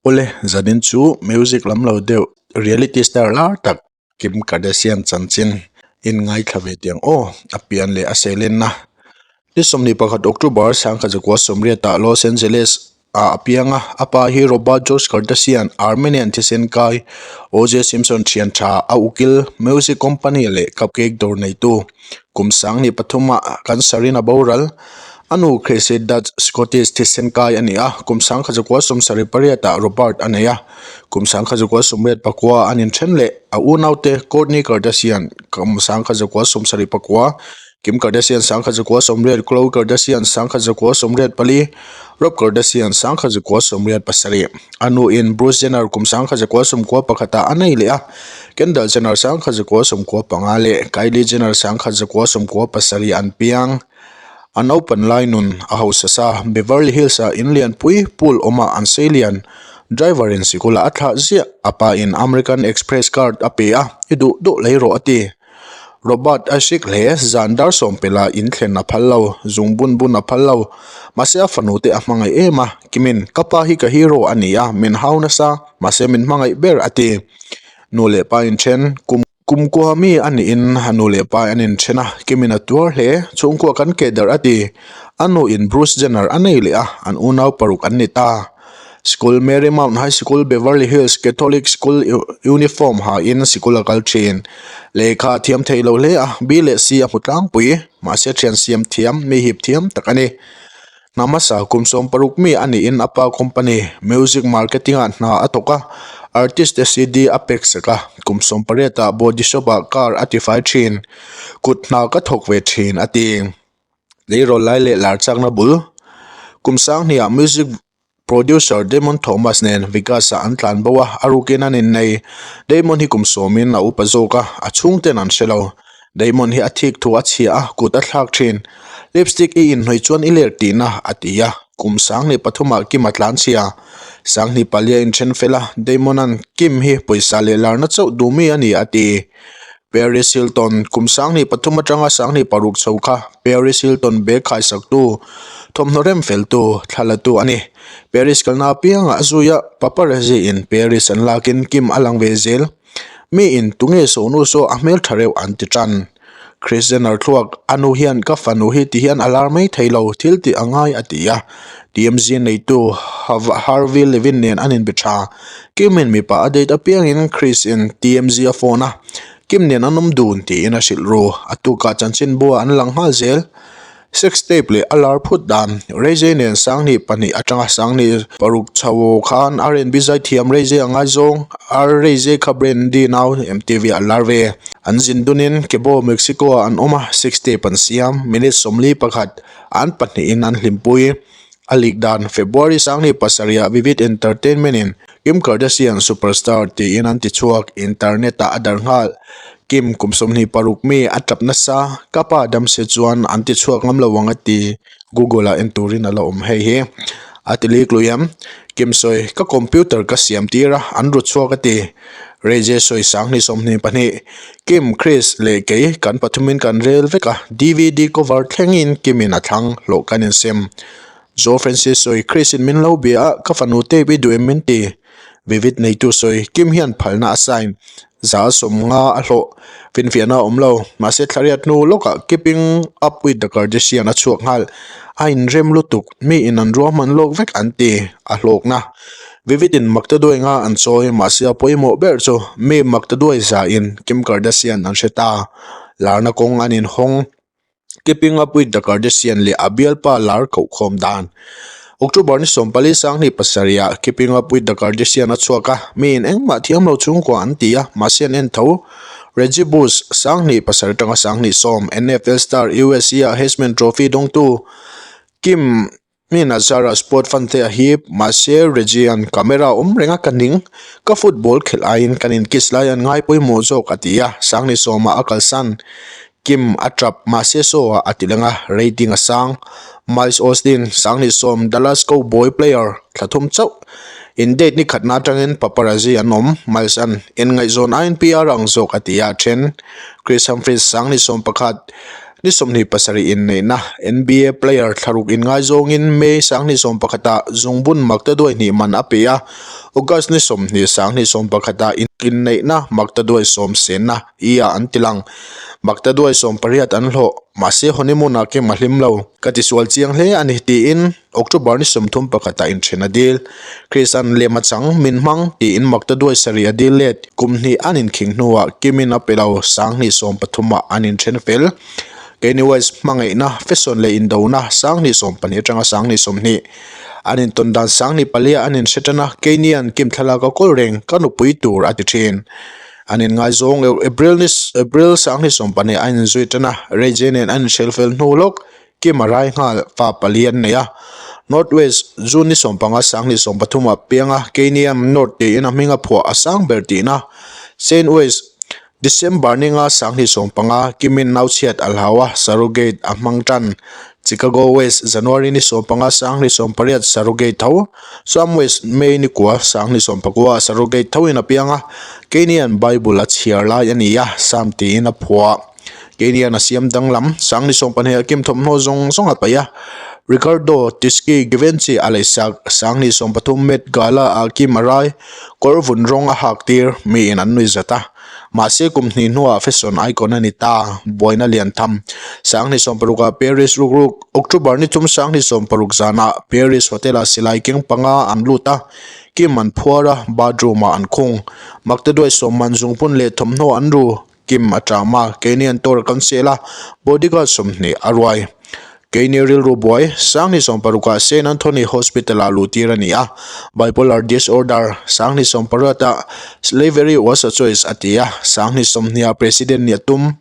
Awle, zanin chu music lam lo deuh reality star lar tak Kim Kardashian chanchin in ngaithla ve tih ang aw, a pian leh a seilenna. Ni 21 October sangkhat zakua sawmriatah Los Angeles ah a piang a, a pa hi Robert George Kardashian, Armenian thisen kai, O.J. Simpson thian tha, a ukil, music company leh cupcake dawr neitu. Kum 2003 ah cancer in a boral. A nu Chrissy Dutch Scottish thisen kai a ni a, kum 1978 ah Robert a nei a. Kum 1989 an inthen leh a unaute Kourtney Kardashian, kum 1979, Kim Kardashian 1990, Khloe Kardashian 1994, Rob Kardashian 1997. A nuin Bruce Jenner kum 1991 ah a nei leh a, Kendall Jenner 1995 leh Kylie Jenner 1997 an piang. A naupan lai nun a hausa sa Beverly Hills ah in lianpui pool awmah an sei lian. Driver in sikul ah a thlah ziah. A pa in American Express card a pe a, i duh duh lei rawh a ti. Robert a hrik hle, zan dar sawm pela in thlen a phal lo, zung bun bun a phal lo. Mahse a fanu te a hmangaih em a, Kimin, ka pa hi ka hero a ni a, min hau nasa, mahse min hmangaih ber a ti. Nu leh pa inthen, kum kumkua mi a niin a nu leh pa an inthen a, Kimin a tuar hle, chhungkua kan keh darh a ti. A nu in Bruce Jenner a nei leh a, an unau paruk an ni ta. School Marymount High School Beverly Hills Catholic School uniform ha in sikul a kal thin. Lehkha a thiam thei lo hle a, B leh C a hmu tlangpui, mahse thian siam thiam, mi hip thiam tak a ni. Hna hmasa kum 16 mi a niin a pa company music marketing ah hna a thawk a, artist te CD a pek sak a, kum 18 ah body shop ah car a tifai thin, kut hna ka thawk ve thin a ti. Leirawl lai leh lar chakna bul kum sanghnih ah music producer Damon Thomas nen Vegas ah an tlan bo a, a rukin an innei. Damon hi kum sawmin a upa zawk a, a chhungten an hre lo. Damon hi a thik thu a chhia a, kut a thlak thin. Lipstick i inhnawih chuan i ler tihna a ti a, kum 2003 ah Kim a tlan chhia. 2004 a inthen fel a, Damon-a'n Kim hi pawisa leh larna chauh duh mi a ni a ti. Paris Hilton, Kum 2003 atanga 2006 chho kha Paris Hilton bag khaisaktu, thawmhnaw rem feltu, thlalatu a ni. Paris kalna apiangah a zui a, paparazzi in Paris an lakin Kim a lang ve zel. Mi in tunge sawhnu saw a hmel tha reuh an ti tan. Kris Jenner thluak, A nu hian ka fanu hi ti hian a lar mai thei lo, thil tih a ngai a ti a. TMZ neitu Harvey Levin nen an inbe tha. Kim in mipa a date apiangin Kris in TMZ a phone a, Kim nen an awm dun tiin a hrilh ru. A tukah chanchinbua an lang nghal zel. Sex tape leh a lar phut dan. Ray-J nen 2002 atanga 2006 chho khan R&B zaithiam Ray-J a ngaizawng. Ray-J kha Brandy nau MTV a lar ve. An zin dunin Cabo, Mexico ah an awm a, sex tape an siam. Minute 41 an pahnihin an hlimpui. A lik dan February 27 ah Vivid Entertainment in Kim Kardashian Superstar tiin an ti chhuak, internet ah a dar nghal. Kim kum 26 mi a tap nasa, ka pa dam se chuan an ti chhuak ngam lo ang a ti, Google ah en turin a la awm hei hi. A ti lik lui em? Kim sawi, ka computer ka siam tir a, an ru chhuak a ti. Ray J sawi 2022, Kim, Kris leh kei kan pathumin kan rel vek a, DVD cover thlengin Kimin a thlang hlawh kan insem. Joe Francis sawi, Kris in min lo bia a, ka fanu tape i duh em min ti. Vivid neitu sawi, Kim hian phalna a sign, 50% a hlawh, finfiahna a awm lo. Mahse thlariat hnu lawkah Keeping Up With The Kardashian a chhuak nghal. A inrem lutuk, mi in an ruahman lawk vek an ti, a hlawkna. Vivid in mak ta duai nga an chawi, mahse a pawimawh ber chu mi mak ta duai za in Kim Kardashian an hre ta. Larna kawng an inhawng. Keeping Up With The Kardashian leh a bialpa lar kohkhawm dan. October ni 14 2007 ah Keeping Up With The Kardashian a chhuak a, mi in engmah thiam lo chhungkua an ti a, mahse an en tho. Reggie Bush, 2007 atanga 2010, NFL star USA ah Heisman Trophy dawngtu Kim Mi Nazara sport fan te a hip, mahse Reggie-a'n camera awm reng a ka ning, ka football khelh aiin kan in kiss lai an ngai pawimawh zawk a ti a, 2010 ah a kalsan. Kim a tap, mahse show ah a ti leng a, rating a sang. Miles Austin, 2010, Dallas Cowboy player, thla thum chauh. In date ni khatna atangin paparazzi an awm, Miles-a'n inngaihzawn aiin PR ang zawk a ti a, then. Chris Humphries, 2011. Ni 27 inneihna, NBA player thlaruk inngaizawngin May 2021-ah zungbun maktaduai hnih man a pe a, August ni 20 2021-ah inneihna maktaduai sawm senna i-ah an tilang. Maktaduai 18 an hlawh, mahse honeymoon-ah kim a hlim lo. Ka tisual chiang hle a ni, tiin October ni 31 ah inthen a dil. Chris-a'n lem a chang, min hmang, tiin maktaduai sarih a dil let. Kum hnih an inkhing hnuah Kimin a pe lo, 2013 ah an inthen fel. Kanye West hmangaihna, fashion leh indona, 2012 atanga 2020. An intawn dan 2004 ah an inhre tan a, Kanye-a'n Kim thlalak a kawl reng, ka nupui tur a ti thin. An inngaizawng April ni April 2012 ah an inzui tan a, Ray J nen an inhrel fel hnu lawk, Kim a rai nghal, fa pali an nei a. North West, June ni 15 2013 ah piang a, Keiniam North tiin a hming a phuah a sang ber tihna. Saint West, December ni nga 2015, Kimin nauchhiat a hlau a, surrogate a hmang tan. Chicago West, January ni 15 2018, surrogate tho. Sam West, May ni kua 2019 ah surrogate thoin a piang a, Keinian Bible a chhiar lai a ni a, Sam tiin a phuah. Keinian a siam danglam, 2020 ah Kim thawmhnaw zawng zawng a paih a, Ricardo Tisci Givenchy a leisak, 2030 Met Gala ah Kim a rai, kawr vun rawng a hak tir, miin an nui zat a. Mahse kum hnih hnuah fashion icon a ni ta, buaina lian tham. 2016 ah Paris rukruk, October ni thum 2016 zanah Paris hotel ah silai keng panga an lut a, Kim an phuar a, bathroom ah an khung. Maktaduai sawmman zungpun leh thawmhnaw an ru. Kim a ṭam a, keini an tawr kan sel a, bodyguard 20 a ruai. Keini rilru buai, 2016 ah Saint Anthony Hospital ah luhtir a ni a, bipolar disorder, 2018 ah slavery was a choice a ti a, 2020 ah president nih a tum.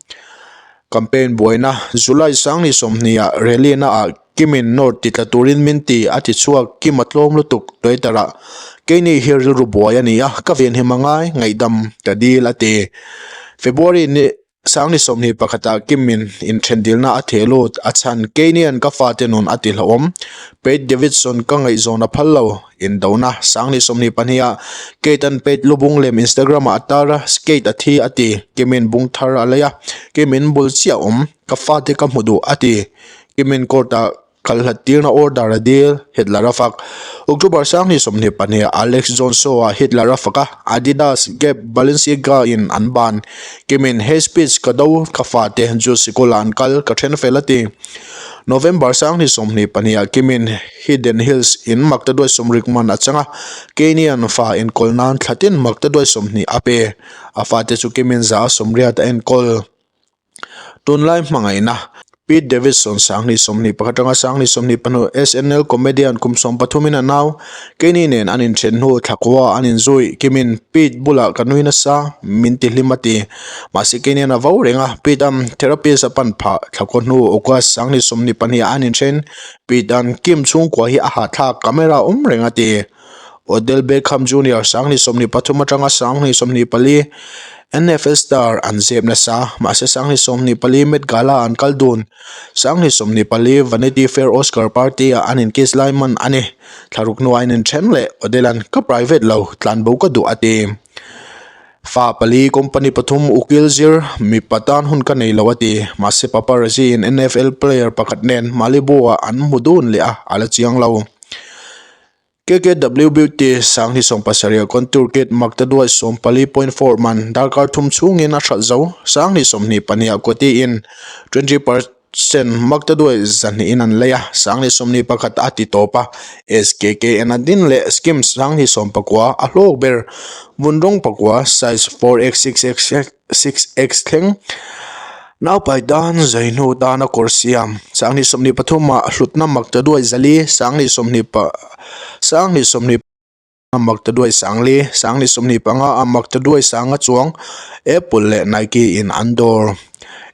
Campaign buaina, July 2020 ah rally na ah Kimin North ti tla turin min ti, a ti chhuak, Kim a tlawm lutuk, Twitter ah Keini hi rilru buai a ni a, ka venhim a ngai, ngaihdam ka dil a ti. February ni 2021 ah Kimin inthen dilna a theh lut, a chhan Keinian ka fate nun a ti hlauhawm, Pete Davidson ka ngaihzawn a phal lo, indona 2022 ah Kate an Pete lubung lem Instagram ah a tar a, Kate a thi a ti, Kimin bung thar a lei a, Kimin bul chiah a awm, ka fate ka hmu duh a ti. Kimin court ah kal hlat tirna order a dil, Hitler a fak. October 2022 ah Alex Jones show ah Hitler a fak a, Adidas, Gap, Balenciaga in an ban. Kimin hate speech ka do, ka fate Jews sikul ah an kal, ka then fel a ti. November 2022 ah Kimin Hidden Hills in maktaduai sawmrik man a chang a, Keinian fa enkawl nan thlatin maktaduai 20 a pe. A fate chu Kimin za a sawmriat a enkawl. Tunlai hmangaihna, Pete Davidson 2021 atanga 2022 SNL comedian kum 13 in a nau, Kenny nen an inthen hnu thlakua an inzui. Kimin, Pete bulah ka nui nasa, min ti hlim a ti. Mahse Kenny an a vo reng a, Pete an therapist a pan phah. Thlakua hnu August 2022 ah an inthen. Pete an Kim chhungkua hi a hahthlak, camera awm reng a ti. Odell Beckham Junior 2023 atanga 2024 NFL star an zep nasa, mahse 2024 Met Gala an kal dun. 2024 Vanity Fair Oscar party ah an inkiss lai man a ni. Thlaruk hnuah an inthen leh Odell an ka private lo, tlanbo ka duh a ti. Fa pali company pathum ukil zir mipa tan hun ka nei lo a ti. Mahse paparazzi in NFL player pakhat nen Malibu ah an hmu dun leh a, a la chiang lo. KKW Beauty 2017 Contour Kit Maktaduai 14.4 man darkar thum chhungin a hralh zo 2022 Koti in 20% Maktaduai 200 in an lei a 2021 a ti tawp a SKKN a din leh Scheme 2019 a hlawk ber vun rawng pakua size 4X 6X 6X thleng Naupai tan zai hnu tana kawr siam 2023 ah hlutna maktaduai zali 2020 maktaduai sangli 2025 ah maktaduai sanga chuang Apple leh Nike in an dawr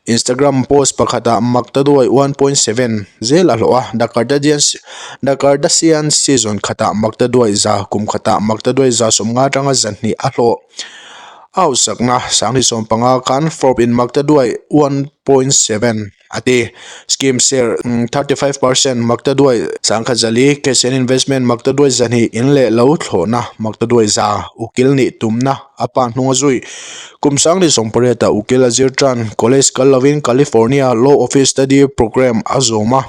Instagram post pakhatah maktaduai 1.7 zel a hlawh a The Kardashians The Kardashian season khatah maktaduai za kum khatah maktaduai za sawmnga atanga zahnih a hlawh. A hausakna 2015 khan Forbes in maktaduai 1.7. A ti. Scheme share 35% Maktaduai 1040, Cash and Investment Maktaduai 200, In leh lo thlawhna Maktaduai 100, Ukil nih tumna a pa hnung a zui. Kum 18 ah ukil a zir tan. College kal lovin California Law Office Study Program a zawm a,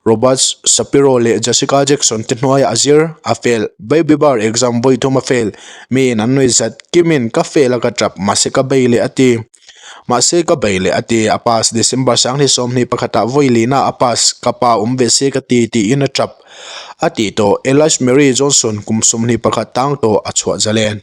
Robert Shapiro leh Jessica Jackson te hnuaiah a zir, a fail. Baby bar exam vawi thum a fail. Miin an nuih zat kimin ka fail a ka tap, mahse ka bei leh a ti. Mahse ka bei leh a ti, a pass December 2021 ah vawi lina a pass, ka pa awm ve se ka ti tiin a tap a tih tawh. Elias Mary Johnson kum 21 tang tawh a chhuah zalen.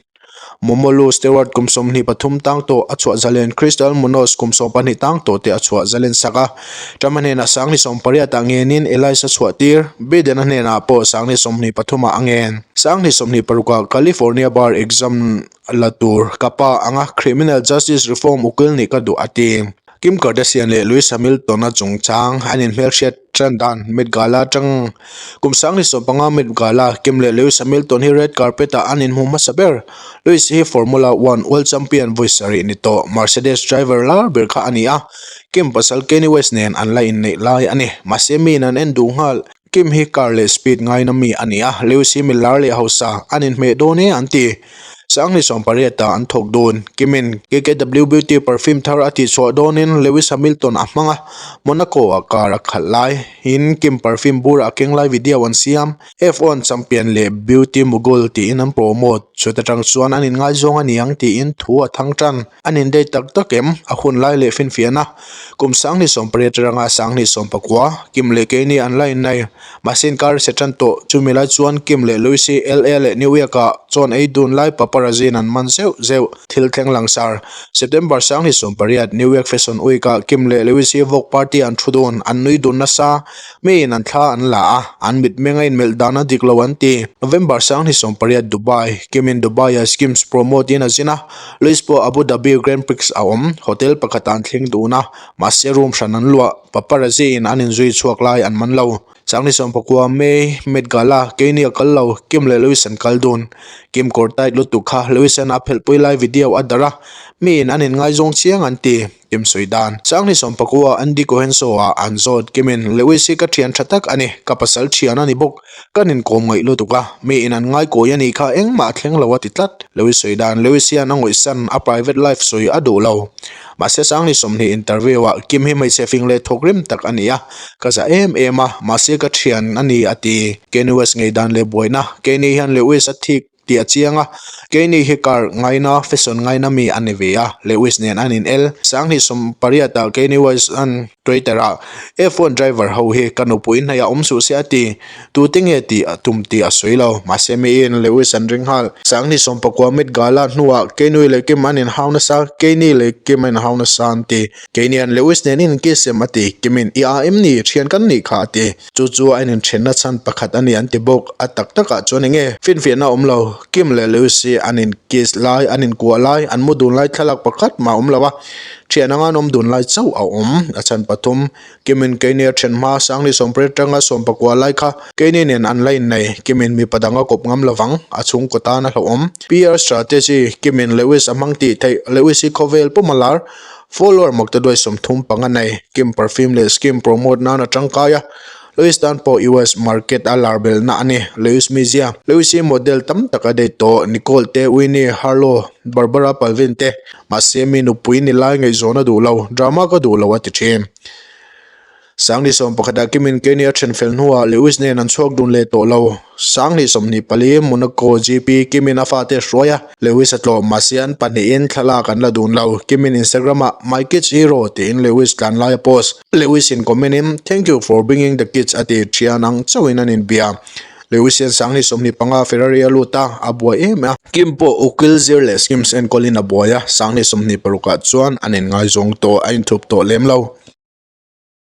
Momolu Stewart kum 23 tang tawh a chhuah zalen. Crystal Munoz kum 12 tang tawh te a chhuah zalen sak a. Trump-a hnenah 28 ah ngenin Elias a chhuah tir, Biden-a hnenah pawh 23 ah a ngen. 26 ah California Bar Exam la tur ka pa anga Criminal Justice Reform ukil nih ka duh a ti. Kim Kardashian leh Lewis Hamilton-a chungchang an inhmelhriat tan dan Met Gala atang kum 2015 Met Gala Kim leh Lewis Hamilton hi red carpet-ah an inhmu hmasa ber. Lewis hi Formula One World Champion vawi sarih ni tawh Mercedes driver lar ber kha a ni a, Kim pasal Kanye West nen an la inneih lai a ni. Mahse miin an en duh nghal. Kim hi car leh speed ngaina mi a ni a, Lewis hi mi lar leh hausa an inhmeh dawn e an ti. 2008 ah an thawk dun. Kimin KKW Beauty perfume thar a tihchhuah dawnin Lewis Hamilton a hmang a, Monaco ah car a khalh lai in Kim perfume bur a keng lai video an siam. F1 champion leh beauty mogul tiin an promote. Chut atang chuan an inngaizawng a niang tiin thu a thang tan. An indate tak tak em? A hun lai leh finfiahna. Kum 2008 atanga 2019, Kim leh Kanye an la innai. Mahse inkar se tan tawh. Chumi lai chuan Kim leh Louis hi LA leh New York-ah chawn ei dun lai paparazzi-in an man zeuh zeuh. Thil thleng langsar. September 28, New York Fashion Week-ah Kim leh Louis hi Vogue party an thu dun. An nui dun nasa. Miin an thla an la a, an mitmeng a inmelh dan a dik lo an ti. November 28, Dubai, Kim-in Dubai-a Skims promote-in a zin a. Louis pawh Abu Dhabi Grand Prix a awm, hotel pakhatah an thleng dun a, mahse room hran an luah, paparazzi in an inzui chhuak lai an man lo. 2019 May, Met Gala, keini a kal lo, Kim leh Louis an kal dun. Kim kawr tight lutuk kha Louis an a phelhpui lai video a darh a, miin an inngaizawng chiang an ti. Kim sawi dan. 2019 Andy Cohen show ah an zawt, Kimin, Louis hi ka thian tha tak a ni, ka pasal thian a ni bawk. Kan inkawm ngaih lutuk a, mi in an ngaikawi a nih kha engmah a thleng lo a ti tlat. Lewis sawi dan, Lewis hian a ngawihsan, a private life sawi a duh lo. Mahse 2020 interview ah Kim hi hmeichhe fing leh thawk rim tak a ni a, ka za em em a, mahse ka thian a ni a ti. Kanye West ngei dan leh buaina, Kanye hian Lewis a thik tih a chiang a, Kanye hi car ngaina, fashion ngaina mi a ni ve a, Lewis nen an in el. 2018 ah Kanye West an Twitter ah F1 driver ho hi ka nupui hnaih ah awm suh se a ti. Tute nge tih a tum tih a sawi lo. Mahse miin Lewis an ring nghal. 2019 Met Gala hnuah Kanye leh Kim an inhau nasa, Kanye leh Kim an inhau nasa an ti. Kanye-a'n Lewis nen in kiss em a ti. Kimin i a em ni? Thian kan nih kha a ti. Chu chu a ininthenna chhan pakhat a ni an ti bawk. A tak takah chuan eng nge? Finfiahna a awm lo. Kim leh Lewis hi an in kiss lai, an inkuah lai, an mu dun lai thlalak pakhat mah a awm lo a. Thian anga an awm dun lai chauh a awm. A chhan pathum, Kimin keini a then hma, 2020 atanga 19 lai kha keini nen an la innei. Kimin mipa dang a kawp ngam lovang, a chhungkaw tan a hlauhawm. PR strategy, Kimin Lewis a hmang tih theih, Lewis hi khawvel pawm a lar. Follower maktaduai 35 nei, Kim perfume leh skin promote nan a tangkai a, Lewis tan pawh US market a lar belhna a ni. Lewis mizia, Lewis hi model tam tak a date tawh, Nicole te, Winnie Harlow, Barbara Palvin te, mahse mi nupui ni lai ngaihzawn a duh lo, drama ka duh lo a ti thin. 2011 ah Kimin Kanye a then fel hnuah Lewis nen an chhuak dun leh tawh lo. 2024 Monaco GP Kimin a fate a hruai a, Lewis a tlawm mahse an pahnihin thlalak an la dun lo. Kimin Instagram ah My kids hero tiin Lewis tlan lai a post. Lewis in comment in Thank you for bringing the kids a ti thian ang chauhin an inbia. Lewis hian 2025 Ferrari a lut a, a buai em a. Kim pawh ukil zir leh Skims enkawlin a buai a, 2026 ah chuan an inngaizawng tawh a inthup tawh lem lo.